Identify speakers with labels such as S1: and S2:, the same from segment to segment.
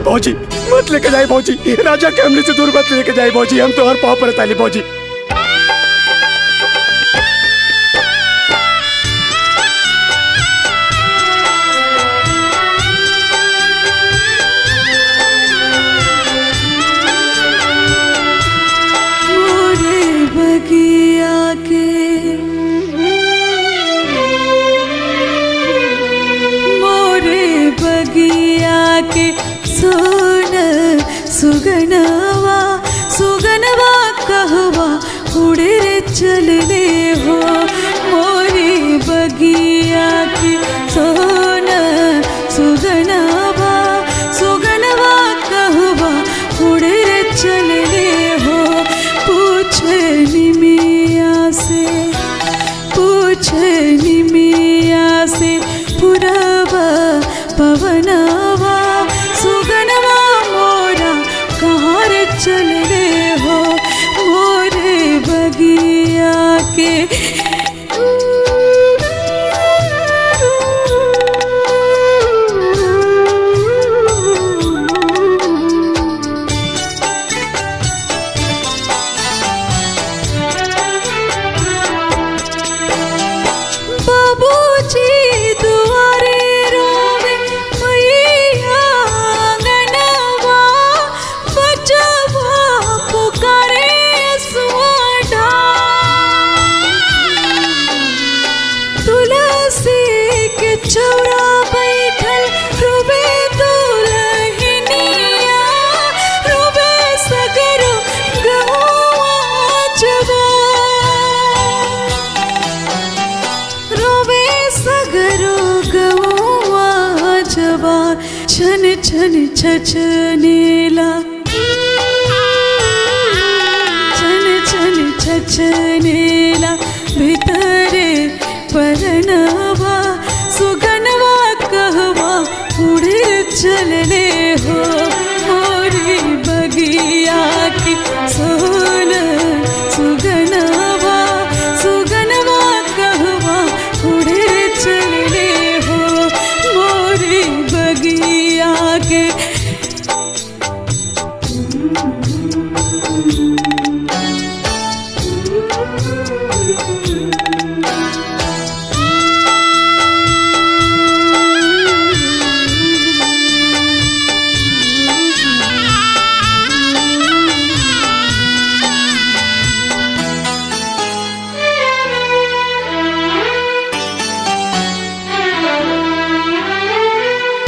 S1: भौजी मत लेके जाए भौजी, राजा के हमने से दूर मत लेके जाए भौजी, हम तो हर पाँव पर ताली भौजी।
S2: मोरे बगिया के, मोरे बगिया के सोन सुगनवा, सुगनवा कहवा उड़े रे चलने हो। मोरे बगिया के सोन सुगनवा, सुगनवा कहवा उड़े रे चलने हो। पूछ निमिया से, पूछ निमिया से पुरवा पवनवा, सुगनवा मोरा कहाँ रे चलने हो। मोरे बगिया के। बाबूजी दुआरे रोवे मैया आंगनवा, बचवा पुकारे सुअडा। तुलसी के चौरा बैठल रोवे दुलहिनिया, रोवे सगरो गहुआ जवा, रोवे सगरो गौआ जवा। छन छन छछनेला, छन छन छछनेला भीतरे परनवा, सुगनवा कहवा उड़े चलने हो। मोरी बगिया की सोन सुगनवा, सुगनवा कहवा उड़े चलने हो। मोरी बगिया के।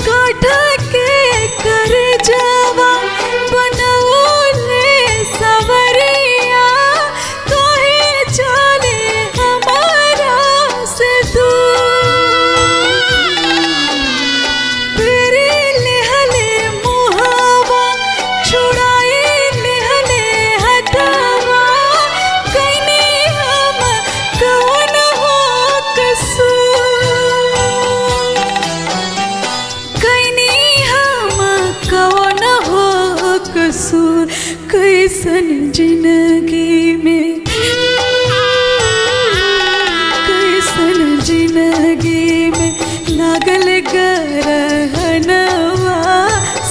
S2: काठ के कर जावा बनौले सवरिया, काहे चले हमारा से दूर। फेरी लेहले मुहावा, छुड़ाई लेहले हथवा, कैनी हम कौन हो कसूर। कैनी हम कौन हो कसूर, कैसन जिंदगी में, कैसन जिंदगी में लागल गरहनवा,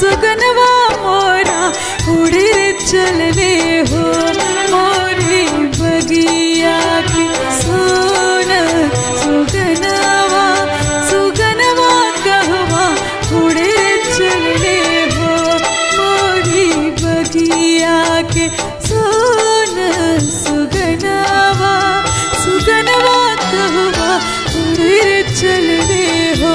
S2: सुगनवा मोरा उड़े चलने हो। मोरी बगिया के सोन सुगनवा, सुगनवा कहवा उड़े चलने हो। मोरी बगिया के सोन सुगनवा, सुगनवा कहवा उड़े चलने हो।